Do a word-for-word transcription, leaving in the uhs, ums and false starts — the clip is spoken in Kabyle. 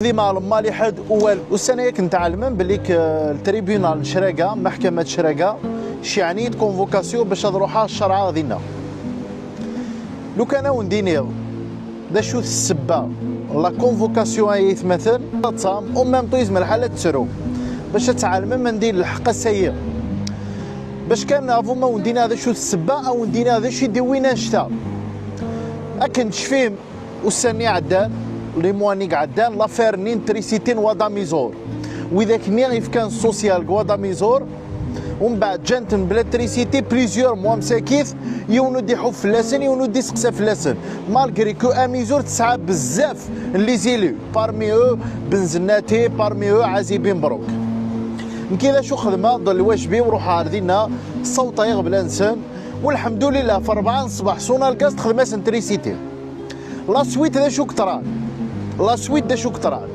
Di ma lemmal iḥed uwal. Ussan-a akken tɛelmem belli k-, le tribunal n Craga, maḥkama n Craga, ceɛni d convocation bac ad ruḥeɣ ad cerɛeɣ dinna. Lukan ad wen-d-iniɣ d acu-t ssebba la convocation ay aytmaten, taṭam, au même temps yezmer lḥal ad tettru. Bac ad tɛelmem anda i lḥeqq ass-ayi. Bac kan, avant ma wen-d-iniɣ d acu-t ssebba, ad wen-d-iniɣ d acu i d-iwwin annect-a. Akken tecfim, ussan-nni iɛeddan, les mois-nni iɛeddan, l'affaire-nni n trisiti n Wadamiẓur. Widak-nni ifkan social deg Wadamiẓur, umbeɛd ǧǧan-ten bla trisiti plusieurs mois msakit, yiwen ur d-iḥubb fell-asen, yiwen ur d-iseqsa fell-asen. Malgré que Amizur tesɛa bezzaf n les élus, parmi eux Benzennati, parmi eux Azibi Mbruk. Nekki d acu xedmeɣ, d lwajeb-iw, ruḥeɣ ar dinna, ssawḍeɣ iɣeblan-nsen, u lḥemdulillah, f rebɛa n ṣṣbeḥ, Sonalgaz texdem-asen trisiti. La suite d acu yeḍran? La suite d acu yeḍran?